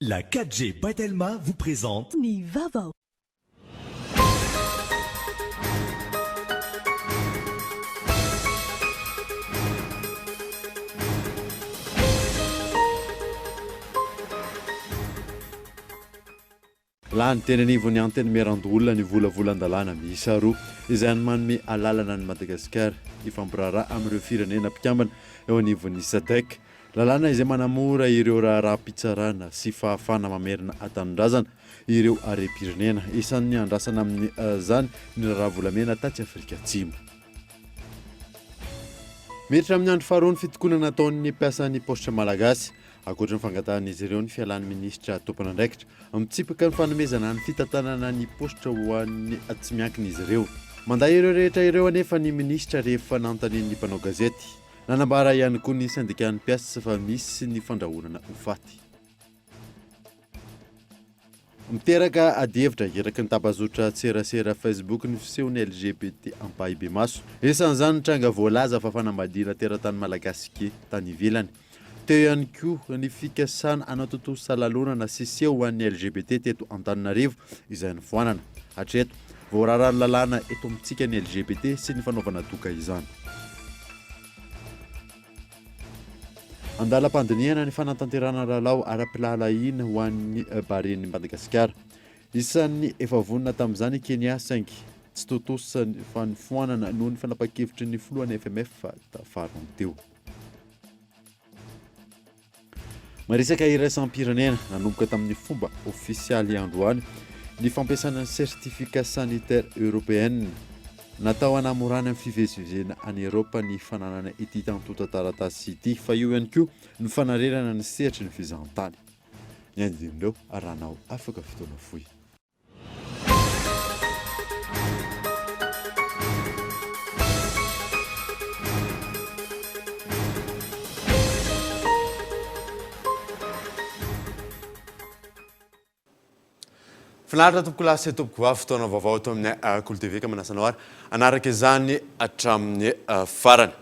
La 4G by Telma vous présente. Ny vaovao. Lany teny anivon'ny Antenimierandoholona ny volavolan-dalàna miisa roa izay manome alalana an'i Madagasikara hifampiraharaha amin'ireo firenena mpikambana eo anivon'ny Sadec. Lalàna izay manamora ireo raharaham-pitsarana sy fahafahana mamerina an-tanindrazana ireo harem-pirenena. Isan'ny andrasana amin'izany ny raharaha volamena tatsy Afrika Atsimo. Miditra amin'ny andro faharoa ny fitokonana ataon'ny mpiasan'ny paositra malagasy. Ankoatra ny fangatahan'izy ireo ny fialan'ny minisitra tompon'andraikitra, mitsipaka ny fanomezana ny fitantanana ny paositra ho an'ny tsy miankina izy ireo. Mandà ireo rehetra ireo anefa ny minisitra rehefa nanontanian'ny mpanao gazety. Nanambara ihany koa ny sendikan'ny mpiasa fa misy ny fandrahonana ho faty. Miteraka adihevitra eraky ny tambazotran-tserasera Facebook ny fisehon'ny LGBT ampahibemaso. Isan'izany ny tranga voalaza fa fanambadiana teratany malagasy gay tany ivelany. Teo ihany koa ny fikasana hanatontosa lalonana sy seho ho an'ny LGBT teto Antananarivo izay nofoanana. Hatreto, voararan'ny lalàna eto amintsika ny LGBT sy ny fanaovana doka izany. Andalam-pandinihana ny fanatanterahana lalao ara-pirahalahiana ho an'ny Barean'i Madagasikara. Isan'ny efa vonona tamin'izany i Kenya saingy tsy tontosa ny fanofoanana noho ny fanapahan-kevitry ny filohan'ny FMF farany teo. Maresaka iraisam-pirenena, nanomboka tamin'ny fomba ofisialy androany ny fampiasana ny certificat sanitaire européenne. Natao hanamorana ny fivezivezena any Eropa ny fananana ity antontan-taratasy ity, fa eo ihany koa ny fanarenana ny sehatry ny fizahantany. Ny andinindreo arahanao afaka fotoana fohy. Finaritra tompokolahy sy tompokovavy, fotoana vaovao eto amin'ny Kolo TV ka manasa anao ary hanaraka izany hatramin'ny farany.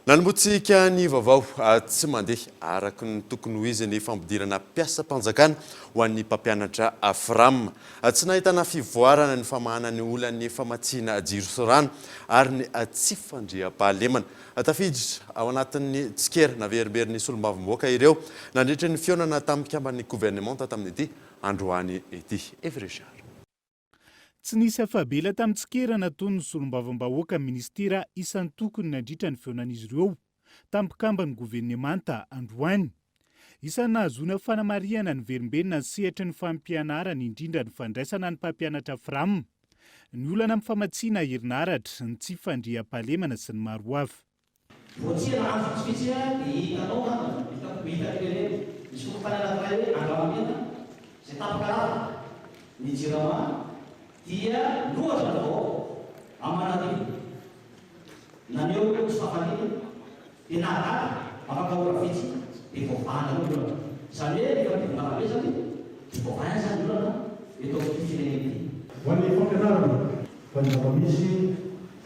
Nanombotsika ny vaovao, tsy mandeha araka ny tokony ho izy ny fampidirana mpiasam-panjakana ho an'ny mpampianatra Fram. Tsy nahitana fivoarana ny famahana ny olan'ny famatsiana jiro sy rano ary ny tsy fandriampahalemana. Tafiditra ao anatin'ny tsikera naverimberin'ny solombavambahoaka ireo nandritra ny fihaonana tamin'ny mpikamban'ny governemanta tamin'ity androany ity. Evy Richard. Tsy nisy afa-bela tamin'ny tsikera nataon'ny solombavambahoaka minisitera isan-tokony nandritra ny fihaonan'izy ireo tamin'ny mpikamban'ny governemanta androany. Isan'ny nahazoana fanamarihana niverimberina ny sehatry ny fampianarana indrindra ny fandraisana ny mpampianatra Fram, ny olana amin'ny famatsiana herinaratra, ny tsy fandriampahalemana sy ny maro hafa. Vao tsy ela andro vitsivitsy dia hitanao angamba, hitako hitako ireny, misy fokontany anankiray hoe Andramamena izay tapaka lava ny jirama dia lohatra ny vahoaka aman'arivony naneho tsy fahafaliana dia nahagaga afaka ora vitsy dia voavahana eo ny olana. Izany hoe rehefa midona be izany dia voavaha ihany izany ny olana eto amin'ity firenena ity. Ho an'ny fampianarana, fa ny zava-misy,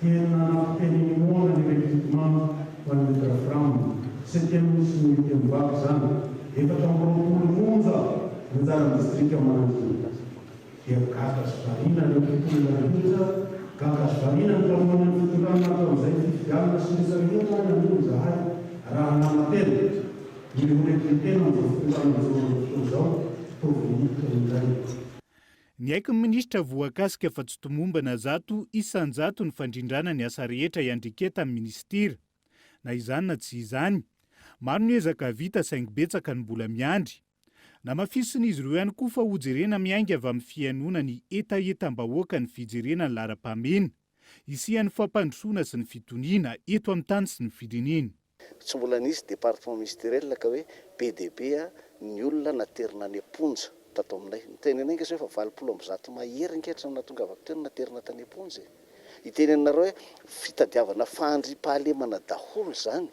tena nampiteny ny moana ny recrutement ho an'ny maître Fram, septième sy ny huitième bac izany, 24 monja ny anjaran'ny distrika Manandriana. Dia gaga sy variana ny mponina rehetra, gaga sy variana ny mpanohana ny fitondrana hatramin'izay fifidianana sy ny rehetra any aloha izahay raha nanantena ny ho recruter-na amin'izao fitondrana mijoro amin'izao fotoana izao, toa vao hiditra indray. Niaiky ny minisitra voakasika fa tsy tomombana 100% ny fandrindrana ny asa rehetra iandriketan'ny minisitera. Na izany na tsy izany, maro ny ezaka vita saingy betsaka ny mbola miandry. Namafisin'izy ireo ihany koa fa hojerena miainga avy amin'ny fihainoana ny hetahetam-bahoaka ny fijerena ny laharam-pahamehana hisian'ny fampandrosoana sy ny fitoniana eto amin'ny tany sy ny firenena. Tsy mbola nisy département ministériel ka hoe be dia be ny olona naterina any am-ponja tato aminay. Niteny anay ange zao efa 180 mahery ange hatramin'ny nahatongavako teo no naterina tany am-ponja e. Hiteny aminareo hoe fitadiavana fahandriampahalemana daholo izany.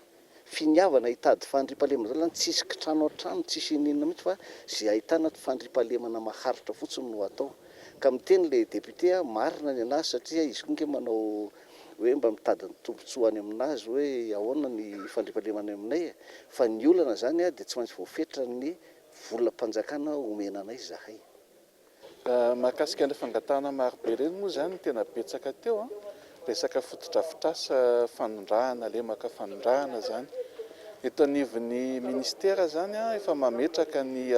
Finiavana hitady fahandriampahalemana izany tsisy kitrano an-trano, tsisy iniana mihitsy fa izay ahitana fandriampahalemana maharitra fotsiny no atao. Ka miteny ilay député marina ny anazy satria izy koa ange manao hoe mba mitady ny tombotsoa any aminazy hoe ahoana ny fandriampahalemana any aminay e! Fa ny olana izany dia tsy maintsy voafetra ny volam-panjakana omena anay izahay. Mahakasika an'ireo fangatahana marobe ireny moa izany no tena betsaka teo an, resaka fotodrafitrasa fanondrahana, lemaka fanondrahana izany. Eto anivon'ny ministera izany an, efa mametraka ny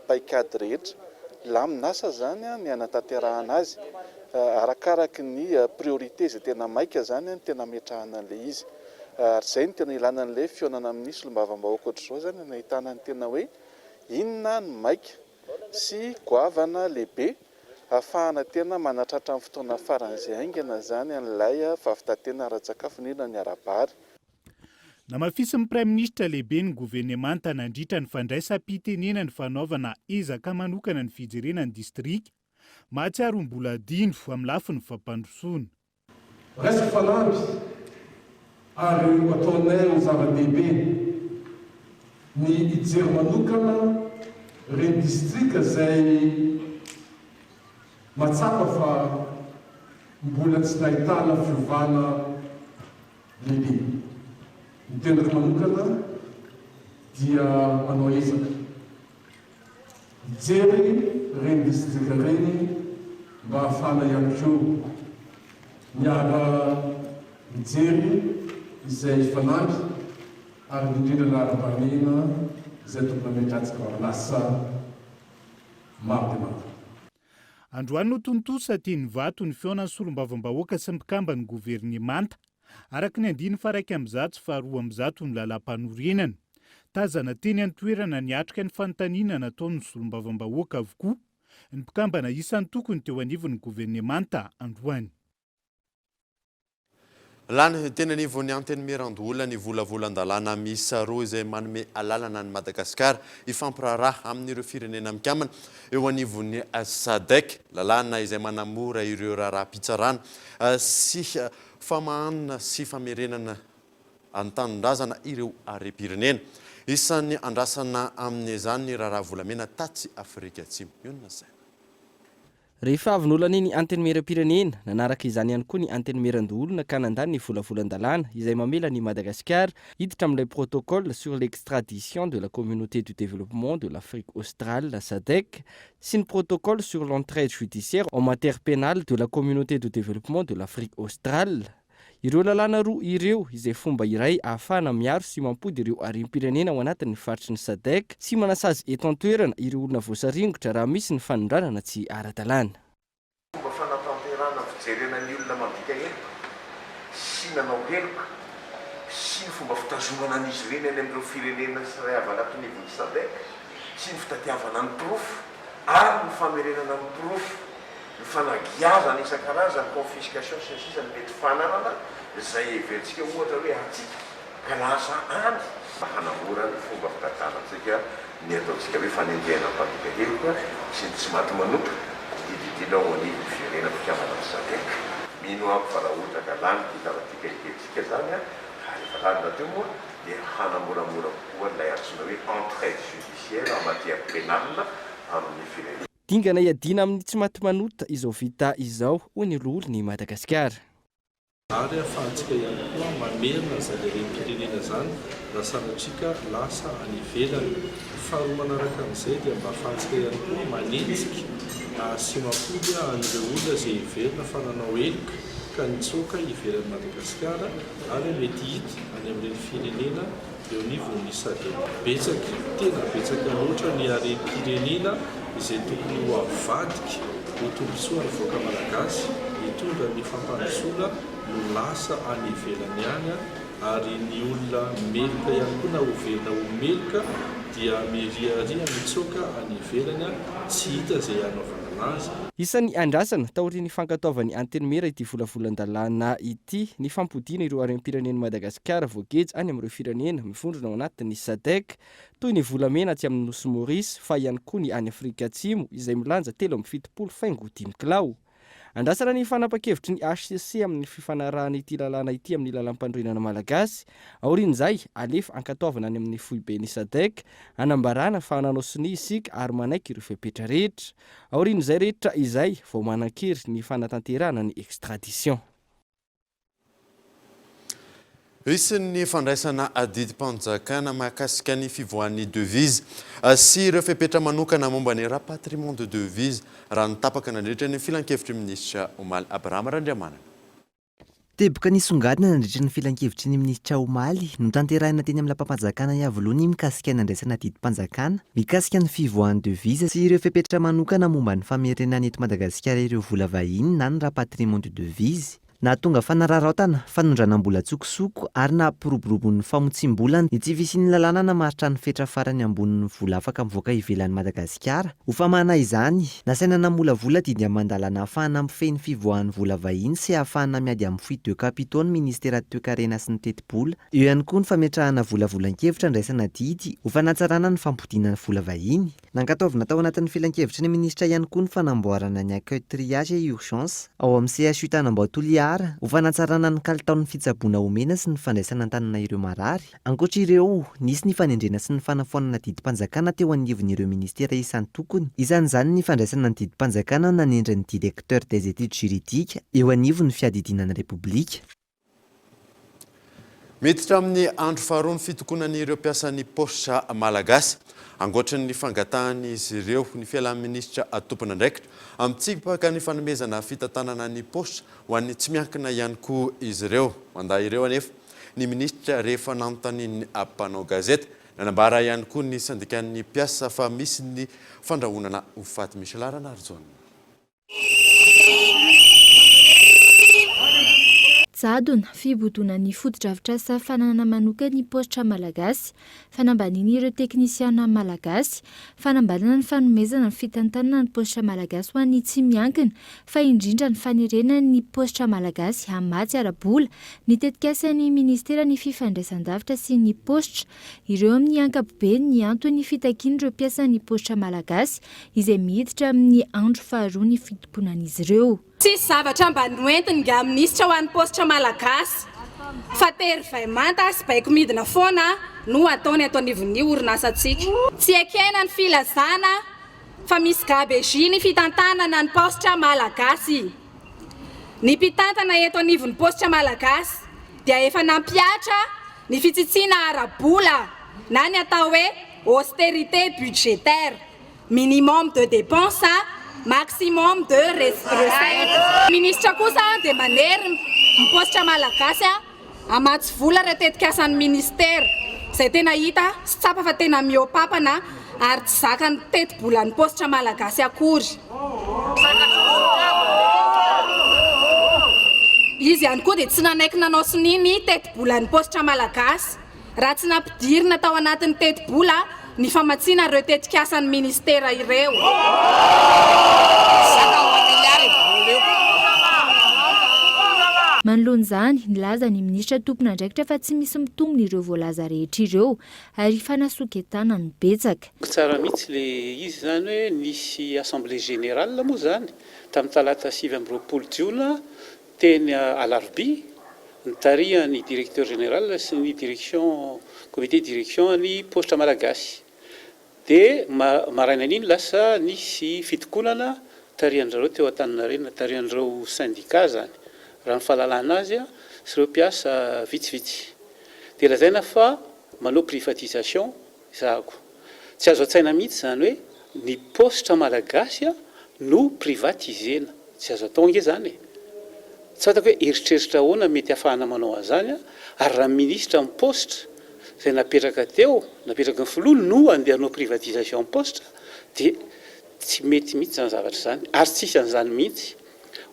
paikady rehetra, lamin'asa izany ny hanatanterahana azy, arakaraky ny priorité izay tena maika izany no tena ametrahana an'ilay izy. Ary izay no tena ilana an'ilay fihaonana amin'ny solombavambahoaka ohatr'izao izany, nahitana ny tena hoe inona no maika sy goavana lehibe ahafahana tena manatratra amin'ny fotoana faran'izay haingana izany an'ilay fahavitan-tena ara-tsakafo indrindra ny ara-bary. Namafisin'ny Praiminisitra lehiben'ny governemanta nandritra ny fandraisam-pitenenany fanaovana ezaka manokana ny fijerena ny distrika mahatsiaro ho mbola adino amin'ny lafiny fampandrosoana. Raisiko fanamby ary ho ataonay ho zava-dehibe ny hijery manokana ireny distrika izay mahatsapa fa mbola tsy nahitana fiovana lehibe. Ny tenako manokana dia hanao ezaka. Hijery ireny distrika ireny mba hahafahana ihany koa miara mijery izay fanamby ary indrindra laharam-pahamehana izay tokony hametrahantsika orinasa maro dia maro. Androany no tontosa teny Ivato ny fihaonan'ny solombavambahoaka sy ny mpikamban'ny governemanta. Araka ny andininy faha-101 sy faha-200 ny lalàmpanorenana. Tazana teny an-toerana niatrika ny fanontaniana nataon'ny solombavambahoaka avokoa ny mpikambana isan-tokony teo anivon'ny governemanta androany. Lany teny anivon'ny Antenimierandoholona ny volavolan-dalàna miisa roa izay manome alalana an'i Madagasikara hifampiraharaha amin'ireo firenena mikambana eo anivon'ny Sadec, lalàna izay manamora ireo raharaham-pitsarana sy famahanana sy famerenana an-tanindrazana ireo harem-pirenena. Isan'ny andrasana amin'izany ny raharaha volamena tatsy Afrika Atsimo. Mionona saina. Rehefa avy nolanian'ny Antenimierampirenena, nanaraka izany ihany koa ny Antenimierandoholona ka nandany ny volavolan-dalàna izay mamela an'i Madagasikara hiditra amin'ilay Protocole sur l'extradition de la Communauté du développement de l'Afrique australe, Sadec, sy ny Protocole sur l'entraide judiciaire en matière pénale de la Communauté de développement de l'Afrique australe. Ireo lalàna roa ireo izay fomba iray ahafahana miaro sy mampody ireo harem-pirenena ao anatin'ny faritry ny Sadec sy manasazy eto an-toerana ireo olona voasaringotra raha misy ny fanondranana tsy ara-dalàna. Fomba fanatanterahana fijerena ny olona mandika heloka sy nanao heloka sy ny fomba fitazomana an'izy ireny any amin'ireo firenena sy iray havana ato anivon'ny Sadec sy ny fitadiavana ny porofo ary ny famerenana ny porofo ny fanagiazana isan-karazany, confiscation sy ny sisa ny mety fananana izay heverintsika ohatra hoe antsika ka lasa any, mba hanamora ny fomba fitantanantsika ny ataontsika hoe fanenjehana ny mpandika heloka sy ny tsy maty manota, indrindra indrindra ao anivon'ny firenena mpikambana amin'ny Sadec. Mino aho fa raha ohatra ka lany ity zava-dika ekentsika izany ary efa lany rahateo moa dia hanamoramora kokoa ilay antsoina hoe entraide judiciaire en matière pénale amin'ny firenena. Dingana hiadiana amin'ny tsy maty manota izao vita izao, hoy ny loholon'i Madagasikara. Ary ahafahantsika ihany koa mamerina izany harem-pirenena izany raha sanatria ka lasa any ivelany. Ny faharoa manaraka an'izay dia mba ahafahantsika ihany koa manenjika sy mampody an'ireo olona izay heverina fa nanao heloka ka nitsoaka ivelan'i Madagasikara ary mety hita any amin'ireny firenena eo anivon'ny Sadc. Betsaka, tena betsaka loatra ny harem-pirenena izay tokony ho avadika ho tombontsoan'ny vahoaka malagasy hitondra ny fampandrosoana no lasa any ivelany any ary ny olona meloka ihany koa na hoverina ho meloka dia miriaria mitsoaka any ivelany tsy hita izay hanaovana anazy. Isan'ny andrasana, taorian'ny fankatoavan'ny Antenimiera ity volavolan-dalàna ity, ny fampodiana ireo harem-pirenen'i Madagasikara voageja any amin'ireo firenena mivondrona ao anatin'ny Sadec, toy ny volamena atsy amin'ny Nosy Maurice, fa ihany koa ny any Afrika Atsimo izay milanja 73 faingo dimy kilao. Andrasana ny fanapan-kevitry ny hcc amin'ny fifanarahana ity lalàna ity amin'ny lalàmpanorenana malagasy. Aorian'izay, alefa ankatoavina any amin'ny foiben'ny Sadec, hanambarana fa nanao sonia isika ary manaiky ireo fepetra rehetra. Aorian'izay rehetra izay vao manan-kery ny fanatanterahana ny extradition. Hisy ny fandraisana adidim-panjakana mahakasika ny fivoahan'ny devise sy ireo fepetra manokana momba ny rapatriement de devise raha ny tapaka nandritra ny filankevitry ny minisitra omaly. Abraham Randriamanana. Teboka nisongadina nandritra ny filankevitry ny minisitra omaly, notanterahina teny amin'ny lapam-panjakana Iavoloha ny mikasika ny andraisana adidim-panjakana mikasika ny fivoahan'ny devise sy ireo fepetra manokana momba ny famerenana eto Madagasikara ireo vola vahiny na ny rapatriement de devise. Nahatonga fanararaotana, fanondranam-bola an-tsokosoko ary nampiroborobo ny famotsiam-bola ny tsy fisian'ny lalàna namaritra ny fetra farany ambonin'ny vola afaka mivoaka ivelan'i Madagasikara. Ho famahana izany, nasaina namolavola didy aman-dalàna ahafahana mifehy ny fivoahan'ny vola vahiny sy ahafahana miady amin'ny fuite de capitaux ny Ministeran'ny Toekarena sy ny Tetibola. Eo ihany koa ny fametrahana volavolan-kevitra andraisana didy ho fanatsarana ny fampodiana ny vola vahiny. Nankatoavina tao anatin'ny filankevitry ny minisitra ihany koa ny fanamboarana ny accueil triage et urgence ao amin'ny CHU Tanambao Toliara ho fanatsarana ny kalitaon'ny fitsaboana omena sy ny fandraisana an-tanana ireo marary. Ankoatra ireo, nisy ny fanendrena sy ny fanafoanana didim-panjakana teo anivon'ireo minisitera isan-tokony. Isan'izany ny fandraisana ny didim-panjakana nanendry ny directeur des études juridiques eo anivon'ny fiadidiana ny Repoblika. Miditra amin'ny andro faharoa ny fitokonan'ireo mpiasan'ny Paositra Malagasy. Ankoatra ny fangatahan'izy ireo ny fialan'ny minisitra tompon'andraikitra, mitsipaka ny fanomezana fitantanana ny paositra ho an'ny tsy miankina ihany koa izy ireo. Mandà ireo anefa ny minisitra rehefa nanontanian'ny mpanao gazety. Nanambara ihany koa ny sendikan'ny mpiasa fa misy ny fandrahonana ho faty. Michel Ranarijaona. Jadona, fibodoana ny fotodrafitrasa fananana manokan'ny paositra malagasy, fanambaniana ireo teknisiana malagasy, fanambanana ny fanomezana ny fitantanana ny paositra malagasy ho an'ny tsy miankina, fa indrindra ny fanerena ny paositra malagasy hamatsy ara-bola ny tetikasan'ny ministeran'ny fifandraisandavitra sy ny paositra. Ireo amin'ny ankapobeny ny anton'ny fitakian'ireo mpiasan'ny paositra malagasy izay miditra amin'ny andro faharoa ny fitomponan'izy ireo. Tsisy zavatra mba noentiny ingahy minisitra ho an'ny paositra malagasy fa tery vay manta sy baiko midina foana no ataony eto anivon'ny orinasantsika. Tsy ekena ny filazana fa misy gabegie ny fitantanana ny paositra malagasy. Ny mpitantana eto anivon'ny paositra malagasy dia efa nampihatra ny fitsitsiana ara-bola na ny atao hoe austérité budgétaire, minimum de dépenses, maximum de recettes. Ny minisitra kosa dia manery ny paositra malagasy hamatsy vola ireo tetikasan'ny minisitera izay tena hita sy tsapa fa tena mihoa-papana ary tsy zakan'ny tetibolan'ny paositra malagasy akory. Izy ihany koa dia tsy nanaiky nanao sonia ny tetibolan'ny paositra malagasy raha tsy nampidirina tao anatin'ny tetibola ny famatsiana ireo tetikasan'ny minisitera ireo. Manoloana izany, nilaza ny minisitra tompon'andraikitra fa tsy misy mitombina ireo voalaza rehetra ireo ary fanasoketana no betsaka. Tsara mihitsy le izy zany hoe nisy assemblée générale moa zany tamin'ny talata 29 jona teny Alarobia nitarihan'ny directeur général sy ny direction comité direction ny paositra malagasy dia marainan'iny lasa nisy fitokonana tarihan-dry zareo teo Antaninarenina tarihan'ireo syndicat zany raha ny fahalalana azy sy ireo mpiasa vitsivitsy dia lazaina fa manao privatisation Zahako. Tsy azo an-tsaina mihitsy izany hoe ny paositra malagasy no privatiser-na. Tsy azo atao ange izany e! Tsy fantako hoe eritreritra ahoana mety hahafahana manao an'izany ary raha minisitra ny paositra izay napetraka teo, napetraky ny filoha no handeha hanao privatisation ny paositra dia tsy mety mihitsy izany zavatra izany ary tsy hisy an'izany mihitsy.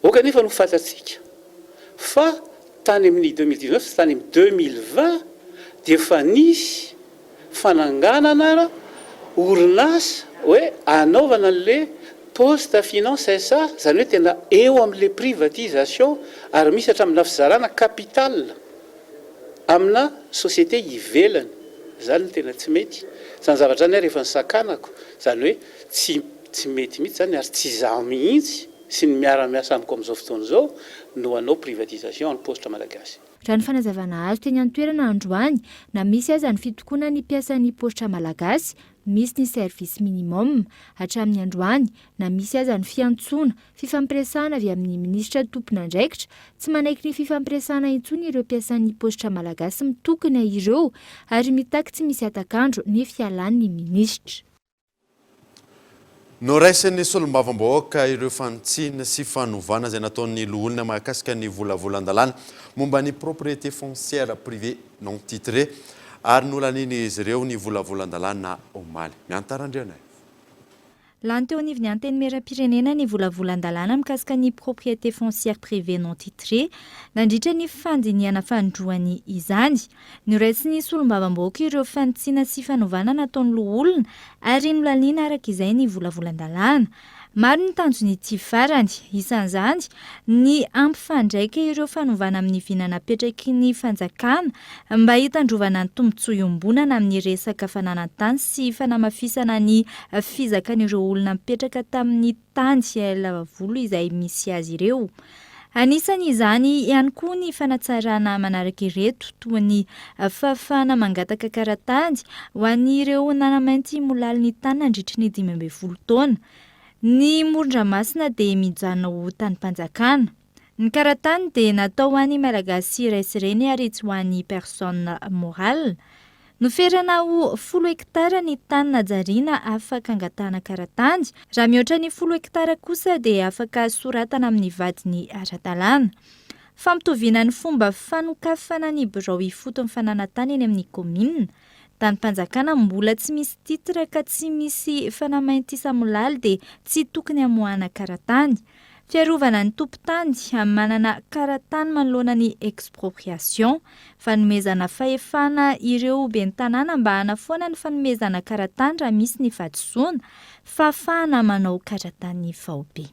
Aoka anefa no fantatsika fa tany amin'ny 2019 sy tany amin'ny 2020 dia efa nisy fananganana orinasa hoe hanaovana an'le Poste Finance SA, izany hoe tena eo amin'le privatisation ary misy hatramina fizarana capital amina société ivelany, izany no tena tsy mety, izany zavatra izany ary efa nisakanako, izany hoe tsy tsy mety mihitsy izany ary tsy izaho mihitsy sy ny miara-miasa amiko amin'izao fotoana izao no hanao privatisation an'ny paositra malagasy. Raha ny fanazavana azo teny an-toerana androany, na misy aza ny fitokonan'ny mpiasan'ny paositra malagasy, misy ny service minimum hatramin'ny androany na misy aza ny fiantsoana fifampiresahana avy amin'ny minisitra tompon'andraikitra, tsy manaiky ny fifampiresahana intsony ireo mpiasan'ny paositra malagasy mitokona ireo ary mitaky tsy misy hatak'andro ny fialan'ny minisitra. Noraisin'ny solombavambahoaka ireo fanitsiana sy fanovana izay nataon'ny loholona mahakasika ny volavolan-dalàna momba ny propriété foncière privée non titrée ary nolanian'izy ireo ny volavolan-dalàna omaly. Miantara Randrianaivo. Lany teo anivon'ny Antenimierampirenena ny volavolan-dalàna mikasika ny propriété foncière privée non titrée nandritra ny fandinihana fanindroany izany. Noraisin'ny solombavambahoaka ireo fanitsiana sy fanovana nataon'ny loholona ary nolaniana araka izay ny volavolan-dalàna. Maro ny tanjon'ity farany. Isan'izany ny hampifandraika ireo fanovana amin'ny vina napetraky ny fanjakana mba hitandrovana ny tombontsoa iombonana amin'ny resaka fananan-tany sy fanamafisana ny fizakan'ireo olona mipetraka tamin'ny tany lavavolo izay misy azy ireo. Anisan'izany ihany koa ny fanatsarana manaraka ireto toa ny fahafahana mangataka kara-tany ho an'ireo nanamainty molaly ny tany nandritry ny 15 taona. Ny moron-dranomasina dia mijanona ho tanim-panjakana. Ny kara-tany dia natao ho an'ny Malagasy ray sy reny ary tsy ho an'ny personne morale. Noferana ho folo hektara ny tany najariana afaka angatahana kara-tany. Raha mihoatra ny folo hektara kosa dia afaka soratana amin'ny vadiny ara-dalàna. Fampitoviana ny fomba fanokafana ny birao ifotony fananan-tany eny amin'ny kaominina. Tanim-panjakana mbola tsy misy titre ka tsy misy fanamaintisa-molaly dia tsy tokony hamoahana kara-tany. Fiarovana ny tompon-tany manana kara-tany manoloana ny expropriation. Fanomezana fahefana ireo ben'ny tanàna mba hanafoana ny fanomezana kara-tany raha misy ny fahadisoana. Fahafahana manao kara-tany faobe.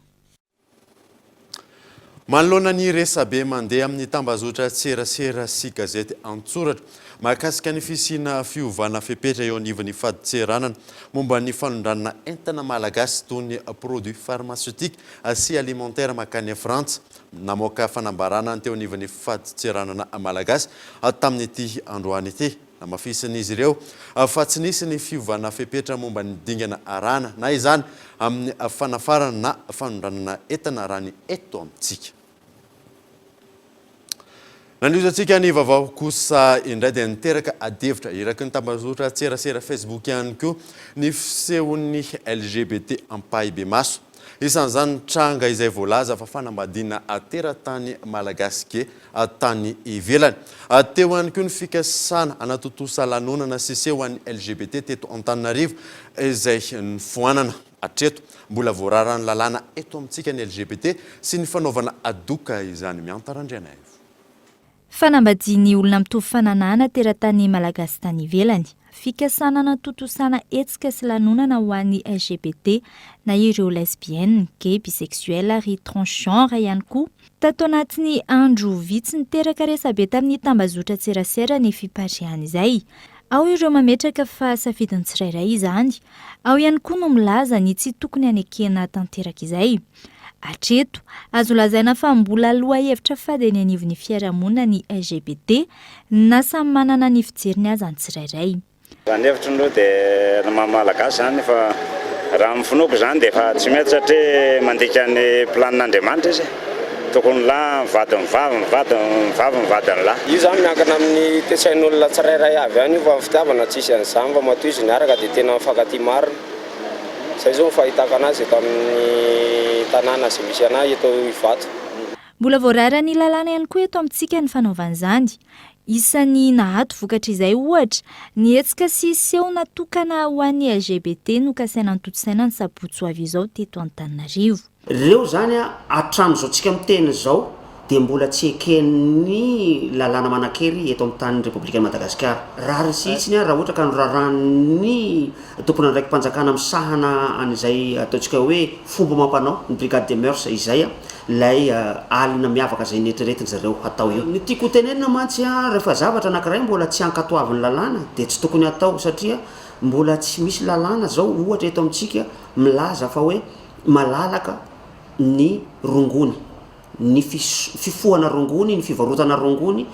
Manoloana ny resabe mandeha amin'ny tambazotran-tserasera sy gazety an-tsoratra mahakasika ny fisiana fiovana fepetra eo anivon'ny fadintseranana momba ny fanondranana entana malagasy toy ny produits pharmaceutiques sy alimentaires mankany Frantsa, namoaka fanambarana ny teo anivon'ny fadintseranana malagasy tamin'ity androany ity. Namafisin'izy ireo fa tsy nisy ny fiovana fepetra momba ny dingana arahana na izany amin'ny fanafarana na fanondranana entana raha ny eto amintsika. Nandroso-antsika ny vaovao kosa indray dia niteraka adihevitra eraky ny tambazotran-tserasera Facebook ihany koa ny fisehon'ny LGBT ampahibemaso. Isan'izany ny tranga izay voalaza fa fanambadiana teratany malagasy gay tany ivelany. Teo ihany koa ny fikasana hanatontosa lanonana sy seho an'ny LGBT teto Antananarivo izay nofoanana. Hatreto, mbola voararan'ny lalàna eto amintsika ny LGBT sy ny fanaovana doka izany. Mianta Randrianaivo. Fanambadian'ny olona mitovy fananahana teratany malagasy tany ivelany. Fikasana hanatontosana hetsika sy lanonana ho an'ny LGBT na ireo lesbienne, gay, bisexuel ary transgenre ihany koa. Tato anatin'ny andro vitsy niteraka resabe tamin'ny tambazotran-tserasera ny fipariahan'izay. Ao ireo mametraka fa safidin'ny tsirairay izany, ao ihany koa no milaza ny tsy tokony hanekena tanteraka izay. Hatreto, azo lazaina fa mbola lohahevitra fady eny anivon'ny fiarahamonina ny LGBT, na samy manana ny fijeriny aza ny tsirairay. Raha ny hevitro aloha dia ny maha Malagasy izany efa raha amin'ny finoako izany dia efa tsy mety satria mandika ny planin'Andriamanitra izy e. Tokony lahy mivady ny vavy, ny vady ny vavy mivady ny lahy. Io izany miankina amin'ny toe-tsain'olona tsirairay avy ihany io fa ny fitiavana tsisy an'izany fa matoa izy niaraka dia tena mifankatia marina. Zay zao ny fahitako anazy eto amin'ny tanàna izay misy anahy eto Ivato. Mbola voararan'ny lalàna ihany koa eto amintsika ny fanaovana izany. Isan'ny nahato vokatr'izay, ohatra, ny hetsika sy seho natokana ho an'ny LGBT nokasaina notontosaina ny sabotsy ho avy izao teto Antananarivo. Reo zany hatramin'izao tsika miteny izao dia mbola tsy eken'ny lalàna manan-kery eto amin'ny tanin'ny Repoblikan'i Madagasikara. Rariny sy hitsiny raha ohatra ka noraràn'ny tompon'andraiki-panjakana misahana an'izay ataontsika hoe fomba amam-panao, ny brigade des mœurs izay ilay alina miavaka izay neritreretin-dry zareo hatao io. Ny tiako hotenenina mantsy rehefa zavatra anankiray mbola tsy ankatoavin'ny lalàna dia tsy tokony hatao satria mbola tsy misy lalàna izao ohatra eto amintsika milaza fa hoe malalaka ny rongony. ny fifohana rongony, ny fivarotana rongony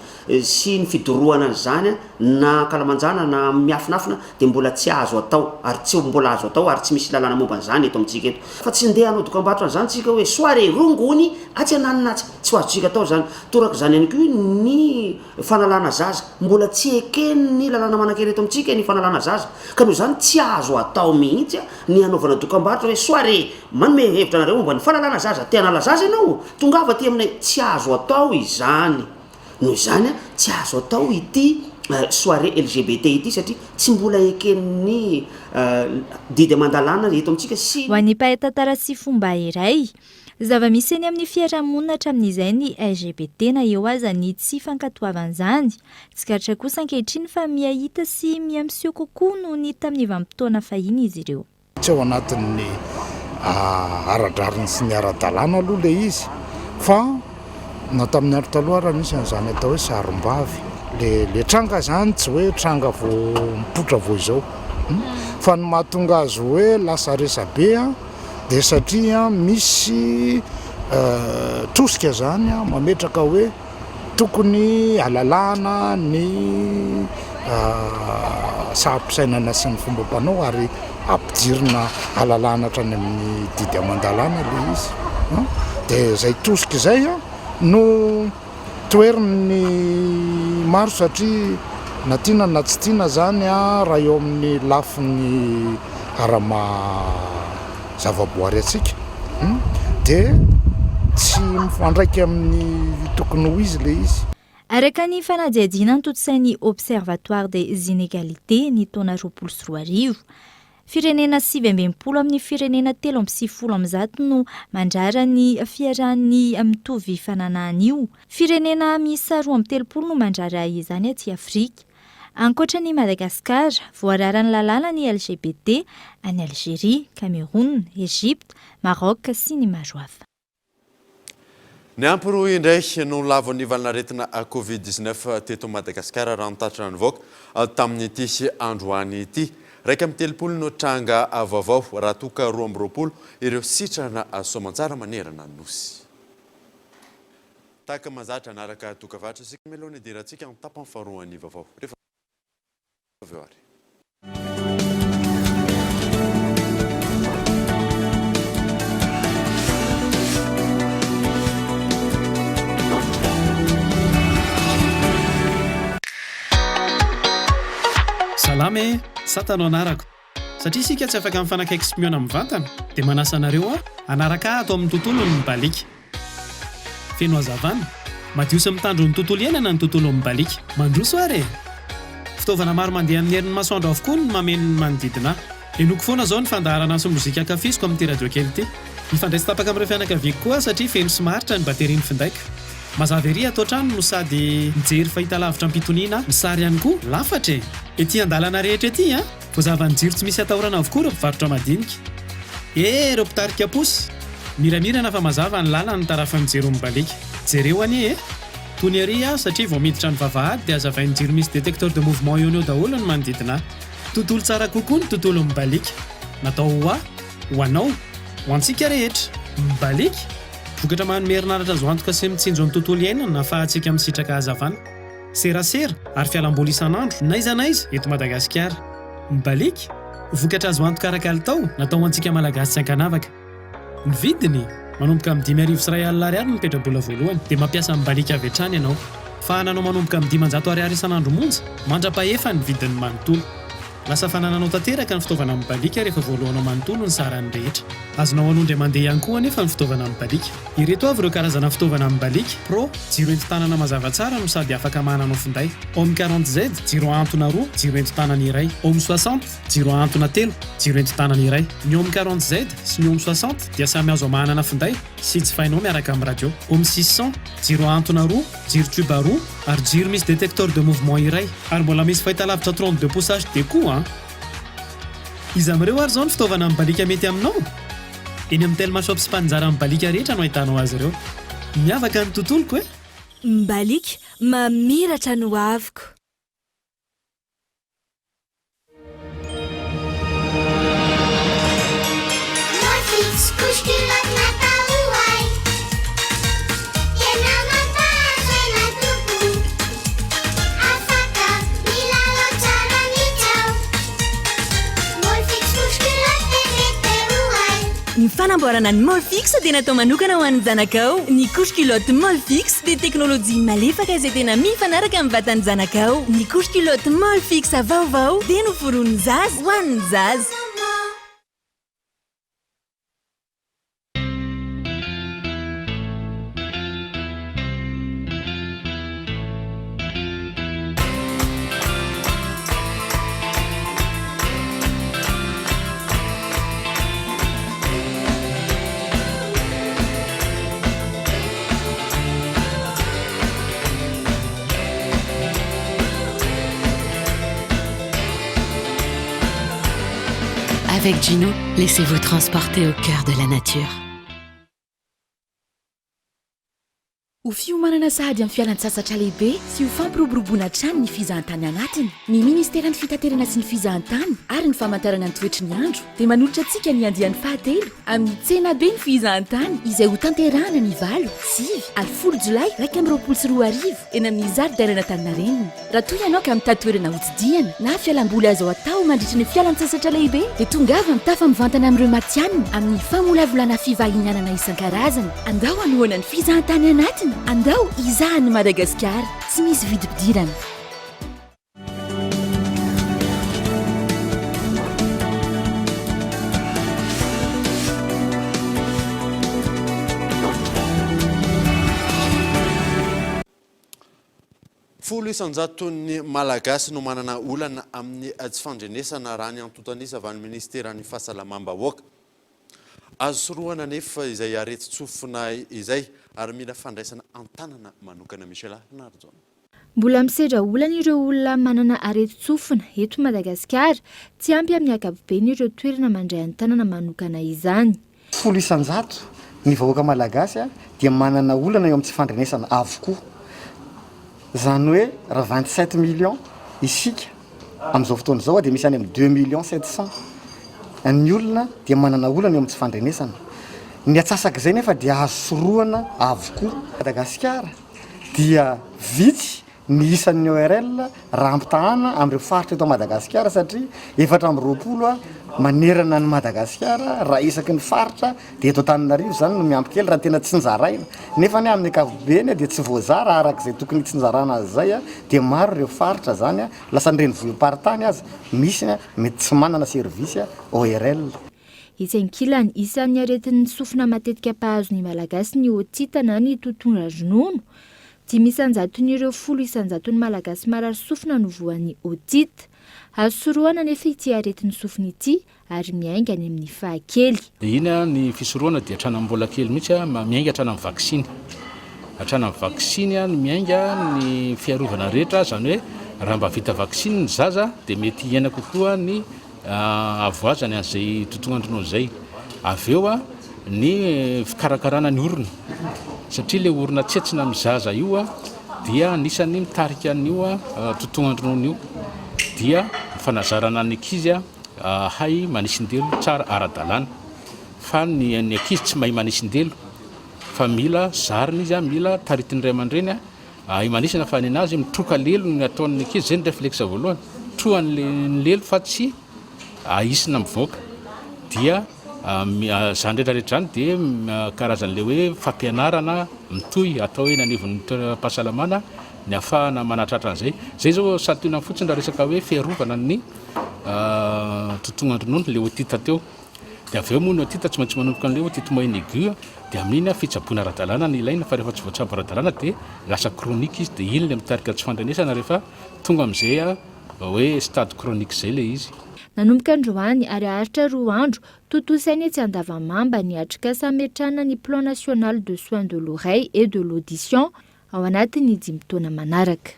sy ny fidorohana an'izany na ankalamanjana na miafinafina dia mbola tsy azo atao ary tsy mbola azo atao ary tsy misy lalàna momba an'izany eto amintsika eto. Fa tsy ndeha hanao dokambarotra an'izany tsika hoe soirée rongony atsy ananona atsy, tsy ho azontsika atao izany. Torak'izany ihany koa ny fanalana zaza, mbola tsy eken'ny lalàna manan-kery eto amintsika ny fanalana zaza ka noho izany tsy azo atao mihitsy ny hanaovana dokambarotra hoe soirée manome hevitra anareo momba ny fanalana zaza, te hanala zaza ianao? Tongava aty aminay, tsy azo atao izany. Noho izany, tsy azo atao ity soirée LGBT ity satria tsy mbola eken'ny didy aman-dalàna eto amintsika sy. Ho an'ny mpahay tantara sy fomba iray, zava-misy eny amin'ny fiarahamonina hatramin'izay ny LGBT na eo aza ny tsy fankatoavan'izany. Tsikaritra kosa ankehitriny fa miha hita sy miha miseho kokoa noho ny tamin'ny vanim-potoana fahiny izy ireo. Tsy ao anatin'ny ara-drariny sy ny ara-dalàna aloha ilay izy fa na tamin'ny andro taloha ary nisy an'izany atao hoe sarim-bavy. Ilay tranga izany tsy hoe tranga vao mipoitra vao izao fa ny mahatonga azy hoe lasa resabe dia satria misy tosika izany mametraka hoe Tokony halalahana ny saham-pisainana sy ny fombam-panao ary ampidirina halalahana hatrany amin'ny didy aman-dalàna ilay izy. Dia izay tosika izay no toherin'ny maro satria na tiana na tsy tiana izany raha eo amin'ny lafiny ara-maha zavaboary antsika dia tsy mifandraika amin'ny tokony ho izy ilay izy. Araka ny fanadihadiana notontosain'ny Observatoire des inégalités ny taona 2020, firenena 69 amin'ny firenena 193 no mandrara ny fiarahan'ny mitovy fananahana io. Firenena miisa 32 no mandrara izany aty Afrika. Ankoatra an'i Madagasikara, voararan'ny lalàna ny LGBT any Algeria, Cameroun, Egypte, Maroc sy ny maro hafa. Niampy roa indray no lavon'ny valanaretina Covid 19 teto Madagasikara raha ny tatitra nivoaka tamin'ity androany ity. 31 no tranga vaovao raha toa ka 22 ireo sitrana soamantsara manerana ny Nosy. Tahaka mahazatra, hanaraka dokavarotra isika mialoha ny hidirantsika amin'ny tapany faharoan'ny vaovao. Rehefa avy eo ary. Salama e! Sata no anarako. Satria isika tsy afaka mifanakaiky sy mihaona mivantana dia manasa anareo aho hanaraka ahy ato amin'ny tontolon'ny Mbaliaka. Feno hazavana, madio sy mitandro ny tontolo iainana ny tontolon'ny Mbaliaka. Mandroso ary e! Fitaovana maro mandeha amin'ny herin'ny masoandro avokoa no mameno ny manodidina ahy. Henoiko foana izao ny fandaharana sy mozika ankafiziko amin'ity radio kely ity. Mifandray tsy tapaka amin'ireo fianakaviako koa aho satria feno sy maharitra ny baterian'ny findaiko. Mazava ery ato an-trano no sady mijery fahitalavitra am-pitoniana aho. Ny sary ihany koa, lafatra e! Ety an-dalana rehetra ety an! Voazavan'ny jiro tsy misy atahorana avokoa ireo mpivarotra madinika. Eh! Ireo mpitarika posy! Miramirana fa mazava ny lalana ny tarafin'ny jiro mibaliaka. Jereo anie e! Tony ery aho satria vao miditra ny vavahady dia hazavain'ny jiro misy détecteur de mouvement eo no eo daholo ny manodidina ahy. Tontolo tsara kokoa ny tontolo mibaliaka. Natao ho ahy, ho anao, ho antsika rehetra. Mibaliaka? Vokatra manome herinaratra azo antoka sy mitsinjo ny tontolo iainana ahafahantsika misitraka hazavana. Serasera ary fialamboly isan'andro n'aiza n'aiza eto Madagasikara. Ny baliaka, vokatra azo antoka ara-kalitao natao ho antsika Malagasy tsy ankanavaka. Ny vidiny? Manomboka amin'ny 1500 ariary ny petrabola voalohany dia mampiasa ny baliaka avy hatrany ianao. Fahananao manomboka amin'ny 500 ariary isan'andro monja mandra-pahefa ny vidiny manontolo. Lasa fanananao tanteraka ny fitaovana amin'ny baliaka rehefa voaloanao manontolo ny sarany rehetra. Azonao aloa indray mandeha ihany koa anefa ny fitaovana amin'ny baliaka. Ireto avy ireo karazana fitaovana amin'ny baliaka, Pro, jiro entin-tanana mazava tsara no sady afaka amahananao finday. Home 40 Z, jiro ahantona roa, jiro entin-tanana iray. Home 60, jiro ahantona telo, jiro entin-tanana iray. Ny Home 40 Z sy ny Home 60 dia samy azo amahanana finday sy jifainao miaraka amin'ny radio. Home 600, jiro ahantona roa, jiro tube roa ary jiro misy détecteur de mouvement iray. Ary mbola misy fahitalavitra 32 pouces HD koa an! Iza amin'ireo ary izao ny fitaovana mibaliaka mety aminao? Eny amin'ny Telma Shop sy mpaninjara mibaliaka rehetra no ahitanao azy ireo. Miavaka ny tontoloko e! Mibaliaka, mamiratra ny hoaviko. Ny fanamboarana ny Molfix dia natao manokana ho an'ny zanakao. Ny couche culotte Molfix dia teknolojia malefaka izay tena mifanaraka amin'ny vatan'ny zanakao. Ny couche culotte Molfix vaovao dia noforonin'ny zaza ho an'ny zaza. Avec Gino, laissez-vous transporter au cœur de la nature. Ho fiomanana sahady amin'ny fialan-tsasatra lehibe sy ho fampiroboroboana hatrany ny fizahantany anatiny, ny Ministeran'ny Fitaterana sy ny Fizahantany ary ny Famantarana ny Toetry ny Andro dia manolotra antsika ny andiany fahatelo amin'ny Tsenabe ny Fizahantany izay hotanterahana ny valo, sivy ary folo jolay 2021 eny amin'ny Zaridainan'Antaninarenina. Raha toa ianao ka mitady toerana hotsidihana na fialamboly azo atao mandritry ny fialantsasatra lehibe dia tongava mitafa mivantana amin'ireo matihanina amin'ny famolavolana fivahinianana isan-karazany. Andao hanohana ny fizahantany anatiny, andao hizaha an'i Madagasikara tsy misy vidim-pidirana. Folo isan-jaton'ny Malagasy no manana olana amin'ny tsy fandrenesana raha ny antontan'isa avy any Minisiteran'ny Fahasalamam-bahoaka. Azo sorohana anefa izay aretin-tsofina izay ary mila fandraisana an-tanana manokana. Michela Narijaona. Mbola misedra olana ireo olona manana aretin-tsofina eto Madagasikara. Tsy ampy amin'ny ankapobeny ireo toerana mandray an-tanana manokana izany. 10% ny vahoaka malagasy dia manana olana eo amin'ny tsy fandrenesana avokoa. Izany hoe raha 27 millions isika amin'izao fotoana izao dia misy any amin'ny deux millions sept cent ny olona dia manana olana eo amin'ny tsy fandrenesana. Ny atsasak'izay nefa dia azo sorohana avokoa. Madagasikara dia vitsy ny isan'ny ORL raha ampitahana amin'ireo faritra eto Madagasikara satria 24 ha manerana an'i Madagasikara raha isaky ny faritra dia eto Antananarivo izany no miampy kely raha tena tsinjaraina nefa anie amin'ny ankapobeny dia tsy voazara araka izay tokony hitsinjarana azy izay dia maro ireo faritra izany lasa ny renivohim-paritany aza misy mety tsy manana service ORL. Etsy ankilany, isan'ny aretin'ny sofina matetika mpahazo ny Malagasy ny otite na ny totoran-dronono. Dimy isan-jaton'ireo folo isan-jaton'ny Malagasy marary sofina no voan'ny otite. Azo sorohana anefa ity aretin'ny sofina ity ary miainga any amin'ny fahakely. Dia iny ny fisorohana dia hatrany amin'ny mbola kely mihitsy, miainga hatrany amin'ny vaksiny. Hatrany amin'ny vaksiny no miainga ny fiarovana rehetra, izany hoe raha mba vita vaksiny ny zaza dia mety hihena kokoa ny havoazany an'izay totohondry noho izay. Avy eo ny fikarakarana ny orona satria ilay orona tsetsina amin'ny zaza io dia anisan'ny mitarika an'io totohondry io dia ny fanazarana ny ankizy hahay manisin-delo tsara ara-dalàna fa ny ny ankizy tsy mahay manisin-delo fa mila zarina izy mila taritin'ny ray aman-dreny hahay manisina fa ny anazy mitroka lelo ny ataon'ny ankizy izay ny réflexe voalohany trohany ny lelo fa tsy ahisina mivoaka dia izany rehetra rehetra izany dia karazan'ilay hoe fampianarana mitohy atao eny anivon'ny toeram-pahasalamana ny ahafahana manatratra an'izay. Izay izao santionany fotsiny raha resaka hoe fiarovana ny tontong'andronono, ilay otite teo. Dia avy eo moa ny otite tsy maintsy manomboka an'ilay otite moyenne aiguë, dia amin'iny fitsaboana ara-dalàna no ilaina fa rehefa tsy voatsabo ara-dalàna dia lasa chronique izy dia iny ilay mitarika tsy fandrenesana rehefa tonga amin'izay hoe stade chronique izay ilay izy. Nanomboka androany ary haharitra roa andro, tontosaina etsy Andavamamba ny atrikasa hametrahana ny Plan national de soins de l'oreille et de l'audition ao anatin'ny dimy taona manaraka.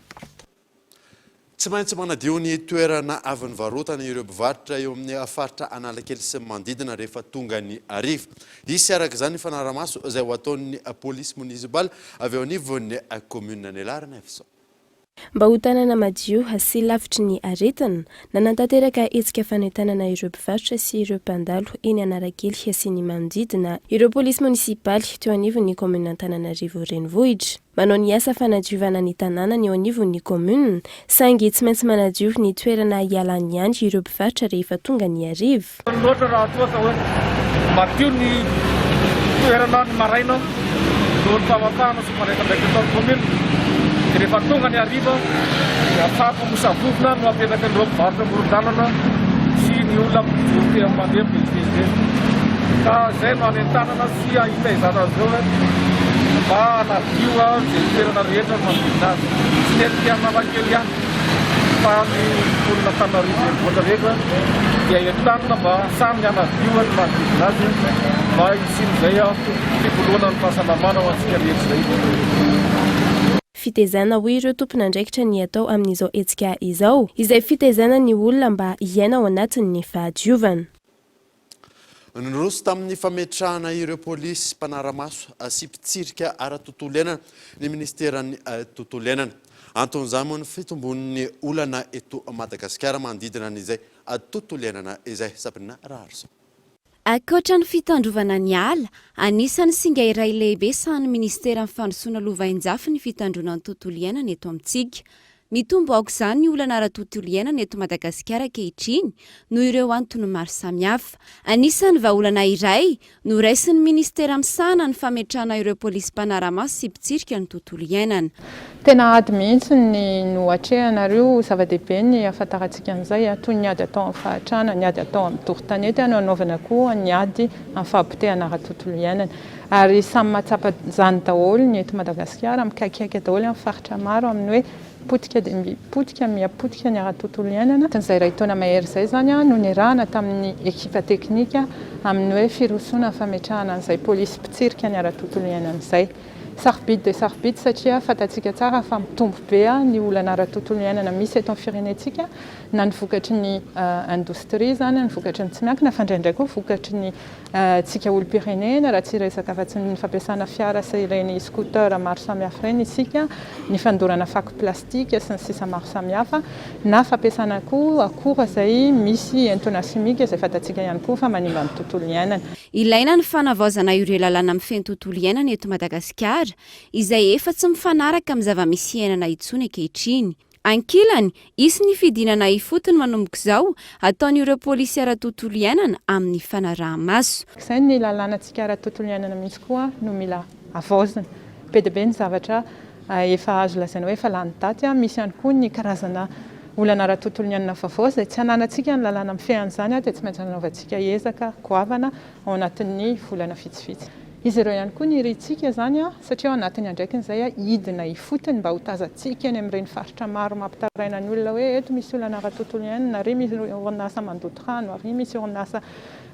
Tsy maintsy manadio ny toerana avy nivarotana ireo mpivarotra eo amin'ny faritra Analakely sy ny manodidina rehefa tonga ny hariva. Hisy araka izany ny fanarahamaso izay ho ataon'ny polisy monisipaly avy eo anivon'ny kaominina Anelaran Fson. Mba ho tanàna madio sy lavitry ny aretina, nanatanteraka hetsika fanentanana ireo mpivarotra sy ireo mpandalo eny Analakely sy ny manodidina ireo polisy monisipaly teo anivon'ny kaominina Antananarivo Renivohitra. Manao ny asa fanadiovana ny tanàna ny eo anivon'ny kaominina, saingy tsy maintsy manadio ny toerana hialany ihany ireo mpivarotra rehefa tonga ny hariva. Loatra raha toa ka hoe Madio ny toerana ny maraina noho ny famafahana sy fandraisana andraikitra ataon'ny commune. Dia rehefa tonga ny hariva dia fako mosavovona no apetraka ireo mpivarotra amoron-dalana sy ny olona mijoro teny mandeha mivezivezy. Ka izay no hanentanana sy hitaizana azy ireo hoe mba hanadio izay toerana rehetra manodidina azy. Tsy ny ety Analakely ihany. Fa ny mponina Antananarivo renivohitra rehetra dia entanina mba samy hanadio ny manodidina azy mba hisian'izay fiboloana ny fahasalamana ho antsika rehetra izay. Fitaizana hoy ireo tompon'andraikitra ny atao amin'izao hetsika izao, izay fitaizana ny olona mba hiaina ao anatin'ny fahadiovana. Niroso tamin'ny fametrahana ireo polisy mpanara-maso sy mpitsirika ara-tontolo iainana ny minisiteran'ny Tontolo iainana. Anton'izany moa ny fitombon'ny olana eto Madagasikara manodidina an'izay tontolo iainana izay. Sabrina Raharison. Ankoatra ny fitandrovana ny ala, anisan'ny singa iray lehibe sahanin'ny minisiteran'ny Fandrosoana Lovainjafy ny fitandroana ny tontolo iainana eto amintsika. Mitombo aoka izany ny olana ara-tontolo iainana eto Madagasikara ankehitriny noho ireo antony maro samihafa. Anisan'ny vahaolana iray noraisin'ny minisitera misahana ny fametrahana ireo polisy mpanara-maso sy mpitsirika ny tontolo iainana. Tena ady mihitsy ny no atrehana ary io zava-dehibe ny ahafantarantsika an'izay, toy ny ady atao amin'ny fahantrana, ny ady atao amin'ny doro tanety no anaovana koa ny ady amin'ny fahapotehana ara-tontolo iainana. Ary samy mahatsapa izany daholo ny eto Madagasikara, mikaikaika daholo amin'ny faritra maro amin'ny hoe potika dia potika, miha potika ny ara-tontolo iainana. Izay iray taona mahery izay izany no niarahana tamin'ny ekipa teknika amin'ny hoe firosoana amin'ny fametrahana an'izay polisy mpitsirika ny ara-tontolo iainana izay. Sarobidy dia sarobidy satria fantatsika tsara fa mitombo be ny olana ara-tontolo iainana misy eto amin'ny firenentsika na ny vokatry ny indostria izany, ny vokatry ny tsy miankina fa indraindray koa vokatry ny Tsika olom-pirenena, raha tsy hiresaka afa-tsy ny fampiasana fiara sy ireny scooter maro samihafa ireny isika, ny fandorana fako plastika sy ny sisa maro samihafa, na fampiasana koa akora izay misy entona simika izay fantatsika ihany koa fa manimba ny tontolo iainana. Ilaina ny fanavaozana ireo lalàna mifehy ny tontolo iainana eto Madagasikara, izay efa tsy mifanaraka amin'ny zava-misy iainana intsony ankehitriny. Ankilany, hisy ny fidinana ifotony manomboka izao ataon'ireo polisy ara-tontolo iainana amin'ny fanaraha-maso. Izay ny lalànantsika ara-tontolo iainana mihitsy koa no mila havaozina. Be dia be ny zavatra efa azo lazaina hoe efa lany daty. Misy ihany koa ny karazana olana ara-tontolo iainana vaovao izay tsy ananantsika ny lalàna mifehy an'izany dia tsy maintsy anaovantsika ezaka goavana ao anatin'ny volana vitsivitsy. Izy ireo ihany koa no irintsika izany satria ao anatin'ny andraikiny izay hidina ifotony mba ho tazantsika eny amin'ireny faritra maro mampitaraina ny olona hoe eto misy olana ara-tontolo iainana, ary misy orinasa mandoto rano, ary misy orinasa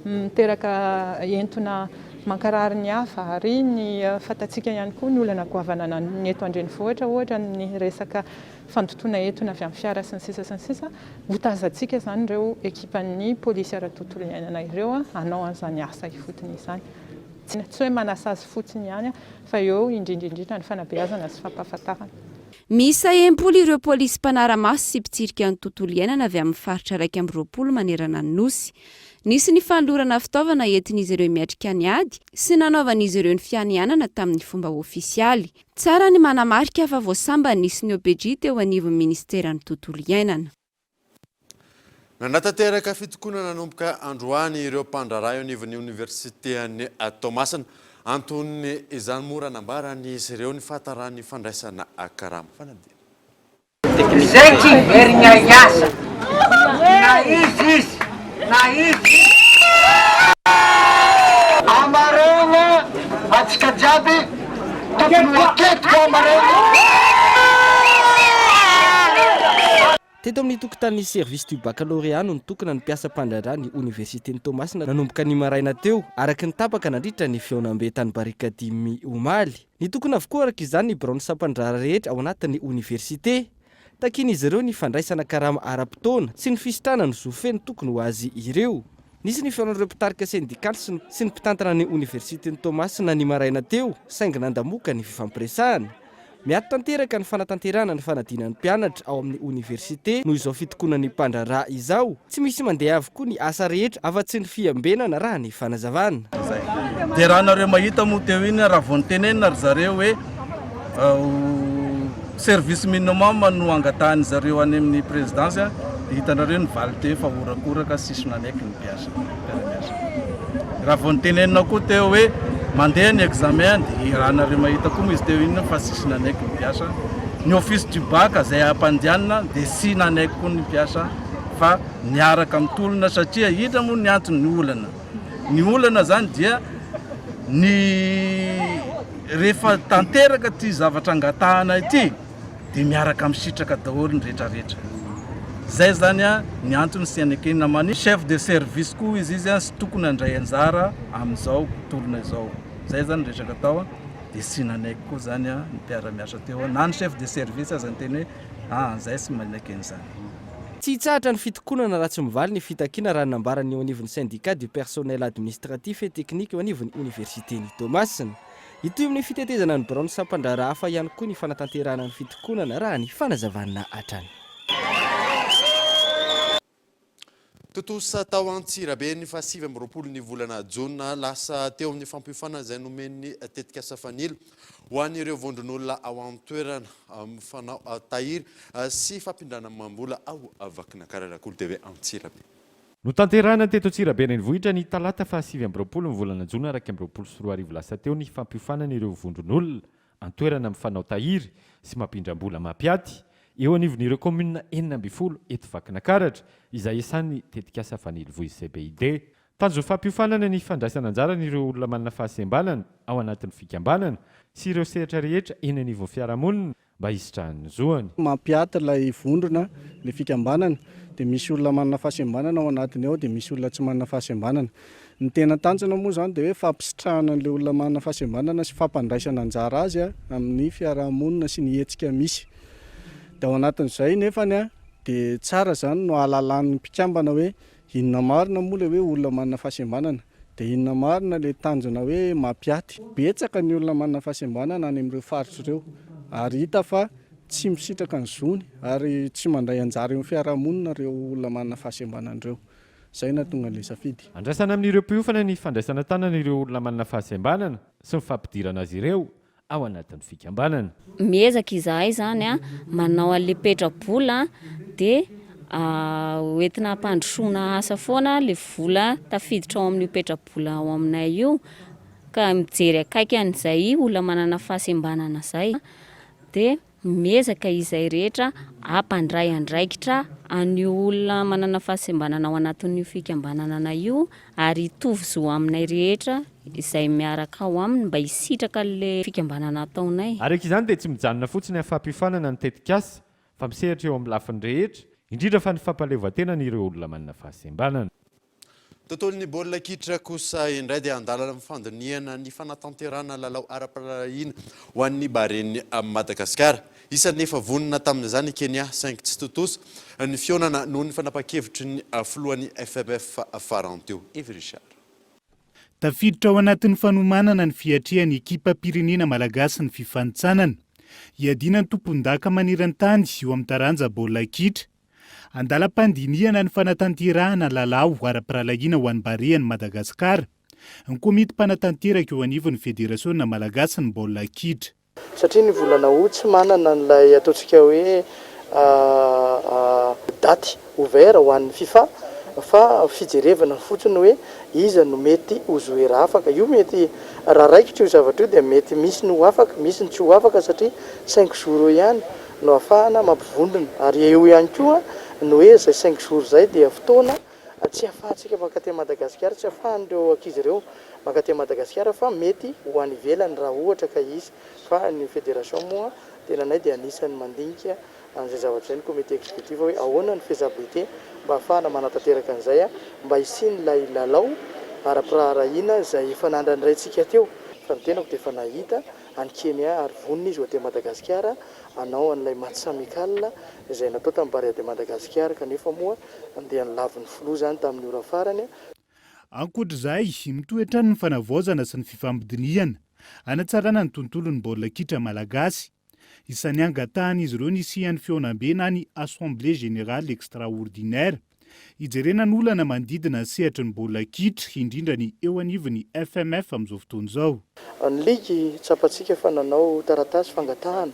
miteraka entona mankarary ny hafa, ary ny fantatsika ihany koa ny olana goavana ny eto an-drenivohitra ohatra ny resaka fandotoana entona avy amin'ny fiara sy ny sisa sy ny sisa Ho tazantsika izany ireo ekipan'ny polisy ara-tontolo iainana ireo hanao an'izany asa ifotony izany. Tsy hoe manasazy fotsiny ihany fa eo indrindra indrindra ny fanabeazana sy fampahafantarana. Miisa 60 ireo polisy mpanara-maso sy mpitsirika ny tontolo iainana avy amin'ny faritra 21 manerana ny Nosy. Nisy ny fanolorana fitaovana entin'izy ireo miatrika ny ady sy nanaovan'izy ireo ny fianianana tamin'ny fomba ofisialy. Tsara ny manamarika fa vao sambany nisy ny OPJ teo anivon'ny minisiteran'ny tontolo iainana. Nanatanteraka fitokonana nanomboka androany ireo mpandraharaha eo anivon'ny oniversitean'i Toamasina. Anton'ny izany moa raha nambaran'izy ireo ny fahataran'ny fandraisana karama. Fanadihadiana. Zay tsy hiverina hiasa na iza izy na iza izy. Amaregna atsika jiaby tokony ho aketo koa amaregna. Teto amin'ny tokotanin'ny Service du Baccalauréat no nitokona ny mpiasa mpandraharaha ny Oniversiten'i Toamasina nanomboka ny maraina teo, araka ny tapaka nandritra ny fihaonambe tany Barikadimy omaly. Nitokona avokoa araka izany ny biraon'ny sampan-draharaha rehetra ao anatin'ny oniversite. Takian'izy ireo ny fandraisana karama ara-potoana sy ny fisitrahana ny zo feno tokony ho azy ireo. Nisy ny fihaonan'ireo mpitarika sendikaly sy ny sy ny mpitantana ny oniversiten'i Toamasina ny maraina teo saingy nandamoka ny fifampiresahana. Miato tanteraka ny fanatanterahana ny fanadinan'ny mpianatra ao amin'ny oniversite noho izao fitokonan'ny mpandraharaha izao. Tsy misy mandeha avokoa ny asa rehetra afa-tsy ny fiambenana raha ny fanazavana. Dia raha nareo mahita moa teo iny raha vao nitenenina ry zareo hoe service minimum no angatahan'ny zareo any amin'ny présidence dia hitanareo ny valin-teny fa horakoraka sisy nanaiky ny mpiasa mpiara-miasa. Raha vao noteneninao koa teo hoe mandeha ny examen dia raha nareo mahita koa moa izy teo iny fa tsisy nanaiky ny mpiasa. Ny office du bac izay ampandianina dia tsy nanaiky koa ny mpiasa fa niaraka mitolona satria inona moa ny antony ny olana. Ny olana zany dia ny rehefa tanteraka ity zavatra angatahana ity dia miaraka misitraka daholo ny rehetra rehetra. Zay zany ny antony sy anekena mani chef de service koa izy izy sy tokony handray anjara amin'izao tolona izao. Zay zany ny resaka tao dia tsy nanaiky koa zany ny mpiara-miasa teo na ny chef de service aza niteny hoe aa zay tsy manaiky an'izany. Tsy hitsahatra ny fitokonana raha tsy mivaly ny fitakiana raha ny nambaran'ny eo anivon'ny Syndicat du personnel administratif et technique eo anivon'ny oniversiten'i Toamasina. Hitohy amin'ny fitetezana ny biraon'ny sampan-draharaha hafa ihany koa ny fanatanterahana ny fitokonana raha ny fanazavana hatrany. Tontosa tao Antsirabe ny faha 29 ny volana jona lasa teo amin'ny fampiofanana izay nomen'ny tetikasa Fanilo ho an'ireo vondron'olona ao an-toerana mifanao tahiry sy fampindranamam-bola ao Vakinankaratra Kolo TV Antsirabe. Notanterahina teto Antsirabe Renivohitra ny talata faha 29 ny volana jona 2021 lasa teo ny fampiofanana ireo vondron'olona an-toerana mifanao tahiry sy mampindram-bola mampiaty eo anivon'ireo kaominina 16 eto Vakinakaratra izay isan'ny tetikasa Fanilo Voice CBID. Tanjon'ny fampiofanana ny fandraisana anjaran'ireo olona manana fahasembanana ao anatin'ny fikambanana sy ireo sehatra rehetra eny anivon'ny fiarahamonina mba hisitrahany ny zoany. Mampiaty ilay vondrona, ilay fikambanana, dia misy olona manana fahasembanana ao anatiny ao, dia misy olona tsy manana fahasembanana. Ny tena tanjona moa izany dia hoe fampisitrahana an'ilay olona manana fahasembanana sy fampandraisana anjara azy amin'ny fiarahamonina sy ny hetsika misy. Dia ao anatin'izay nefany dia tsara izany no ahalalan'ny mpikambana hoe Inona marina moa ilay hoe olona manana fahasembanana? Dia inona marina ilay tanjona hoe mampiaty? Betsaka ny olona manana fahasembanana any amin'ireo faritra ireo ary hita fa tsy misitraka ny zony ary tsy mandray anjara eo amin'ny fiarahamonina ireo olona manana fahasembanana ireo. Izay no nahatonga an'ilay safidy. Andrasana amin'ireo mpiofana ny fandraisana an-tanana ireo olona manana fahasembanana sy ny fampidirana azy ireo ao anatin'ny fikambanana. Miezaka izahay izany manao an'ilay petra-bola dia hoentina hampandrosoana asa foana ilay vola tafiditra ao amin'io petra-bola ao aminay io ka mijery akaiky an'izay olona manana fahasembanana izay dia Miezaka izay rehetra hampandray andraikitra an'io olona manana fahasembanana ao anatin'io fikambananana io ary hitovy zo aminay rehetra izay miaraka ao aminy mba hisitraka an'ilay fikambanana ataonay. Araka izany dia tsy mijanona fotsiny amin'ny fampiofanana ny tetikasa fa misehatra eo amin'ny lafiny rehetra, indrindra fa ny fampahaleovantenana ireo olona manana fahasembanana. Tontolon'ny baolina kitra kosa indray dia andalana amin'ny fandinihana ny fanatanterahana lalao ara-piraharahiana ho an'ny Baren'i Madagasikara. Isan'ny efa vonona tamin'izany i Kenya saingy tsy tontosa ny fihaonana noho ny fanapahan-kevitry ny filohan'ny FMF farany teo, Yves Richard. Tafiditra ao anatin'ny fanomanana ny fiatrehan'ny ekipam-pirenena malagasy ny fifanintsanana. Hiadiana ny tompondaka maneran-tany eo amin'ny taranja baolina kitra. Andalam-pandinihana ny fanatanterahana lalao ara-pirahalahiana ho an'ny Barean'i Madagasikara, ny komity mpanatanteraka eo anivon'ny Federasiona malagasin'ny baolina kitra. Satria ny volana août tsy manana an'ilay ataontsika hoe daty ouvert ho an'ny fifa fa fijerevana fotsiny hoe iza no mety ho joueur afaka. Io mety raha raikitra io zavatra io dia mety misy ny ho afaka, misy ny tsy ho afaka satria cinq jours eo ihany no ahafahana mampivondrona ary eo ihany koa ny hoe izay cinq jours izay dia fotoana tsy ahafahantsika mankaty Madagasikara, tsy ahafahan'ireo ankizy ireo mankaty Madagasikara fa mety ho any ivelany raha ohatra ka hisy fa ny fédération moa tenanay dia anisan'ny mandinika an'izay zavatra izay ny comité exécutif hoe ahoana ny faisabilité mba ahafahana manatanteraka an'izay mba hisian'ilay lalao ara-piraharahiana izay efa nandrandraintsika teo fa ny tenako dia efa nahita any Kenya ary vonona izy ho aty Madagasikara hanao an'ilay match amical izay natao tamin'ny Barea de Madagascar kanefa moa dia nolavin'ny filoha izany tamin'ny ora farany. Ankoatra izay, mitohy hatrany ny fanavaozana sy ny fifampidinihana hanatsarana ny tontolon'ny baolina kitra malagasy. Isan'ny angatahan'izy ireo ny hisian'ny fihaonambe na ny Assemblée Générale Extraordinaire Hijerena ny olana manodidina ny sehatry ny baolina kitra, indrindra ny eo anivon'ny FMF amin'izao fotoana izao. Ny ligy, tsapantsika fa nanao taratasy fangatahana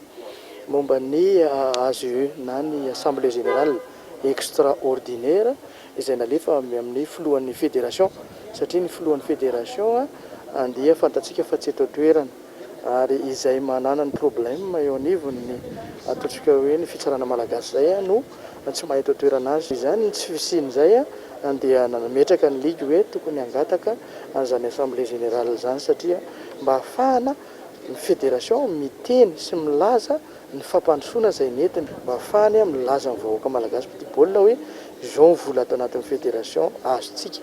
momba ny AGE na ny Assemblée Générale Extraordinaire. izay nalefa avy amin'ny filohan'ny fédération satria ny filohan'ny fédération dia fantatsika fa tsy eto an-toerana ary izay manana ny problème eo anivon'ny ataontsika hoe ny fitsarana malagasy izay no tsy maha eto an-toerana azy. Izany ny tsy fisian'izay dia nametraka ny ligue hoe tokony hangataka an'izany assemblée générale izany satria mba hahafahana ny fédération miteny sy milaza ny fampandrosoana izay nentiny mba hahafahany milaza amin'ny vahoaka malagasy mpitia baolina hoe izao ny vola ato anatin'ny fédération azontsika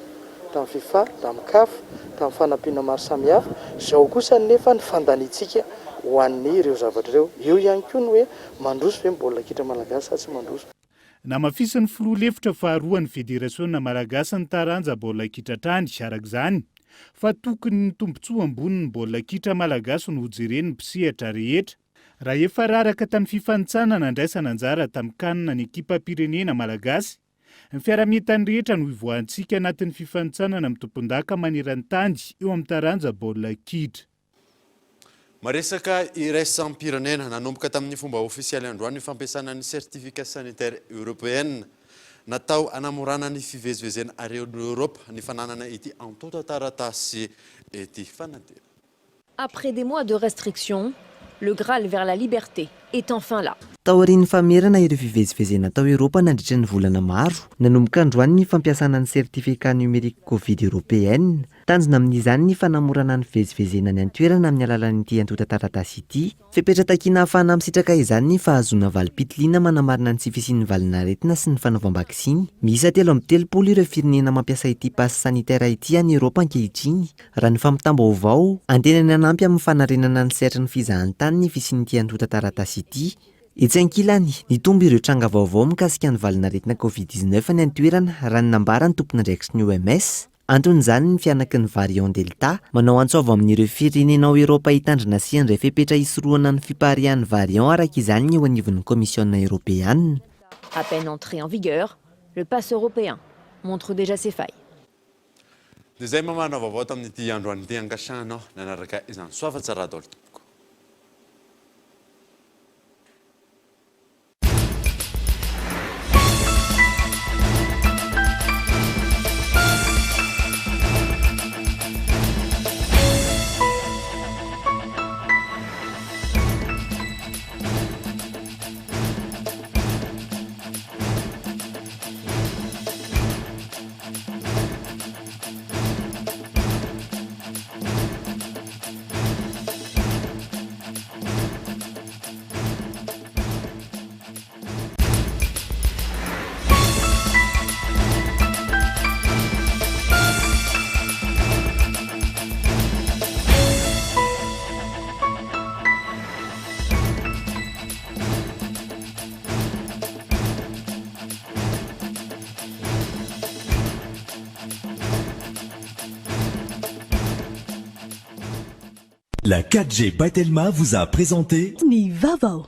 tamin'ny fifa, tamin'ny caf, tamin'ny fanampiana maro samihafa, izao kosa anefa ny fandaniantsika ho an'ireo zavatra ireo. Eo ihany koa ny hoe mandroso ve ny baolina kitra malagasy sa tsy mandroso. Namafisin'ny filoha lefitra faharoan'ny Federasiona malagasin'ny taranja baolina kitra hatrany, araka izany, fa tokony ny tombontsoa ambonin'ny baolina kitra malagasy no hojeren'ny mpisehatra rehetra. Raha efa raraka tamin'ny fifanintsanana nandraisana anjara tamin'ny Can ny ekipam-pirenena malagasy, ny fiaraha-mientan'ny rehetra no hivoahantsika anatin'ny fifanintsanana amin'ny tompondaka maneran-tany eo amin'ny taranja baolina kitra. Maresaka iraisam-pirenena, nanomboka tamin'ny fomba ofisialy androany ny fampiasana ny certificat sanitaire européenne. Natao hanamorana ny fivezivezena ary Eoropa ny fananana ity antontan-taratasy ity. Fanadihadiana. Après des mois de restrictions, le Graal vers la liberté est enfin là. Taorian'ny famerana ireo fivezivezena tao Eoropa nandritra ny volana maro, nanomboka androany ny fampiasana ny certificat numérique Covid européenne. Tanjona amin'izany ny fanamorana ny fivezivezena any an-toerana amin'ny alalan'ity antontan-taratasy ity. Fepetra takiana ahafahana misitraka izany ny fahazoana valim-pitiliana manamarina ny tsy fisian'ny valanaretina sy ny fanaovam-baksiny. Miisa 33 ireo firenena mampiasa ity pass sanitaire ity any Eoropa ankehitriny. Raha ny fampitam-baovao, antenaina hanampy amin'ny fanarenana ny sehatry ny fizahantany ny fisian'ity antontan-taratasy ity. Etsy ankilany, nitombo ireo tranga vaovao mikasika ny valanaretina Covid 19 any an-toerana, raha ny nambaran'ny tompon'andraikitry ny OMS. Anton'izany ny fihanaky ny variant Delta. Manao antso avo amin'ireo firenena ao Eoropa hitandrina sy handray fepetra hisorohana ny fipariahan'ny variant araka izany ny eo anivon'ny Kaomisiona Eoropeana. À peine entré en vigueur, le pass européen montre déjà ses failles. Dia izay mamahana vaovao tamin'ity androany ity ankasiahanao nanaraka izany soava tsara daholo tompoko. La 4G by Telma vous a présenté Ny vaovao.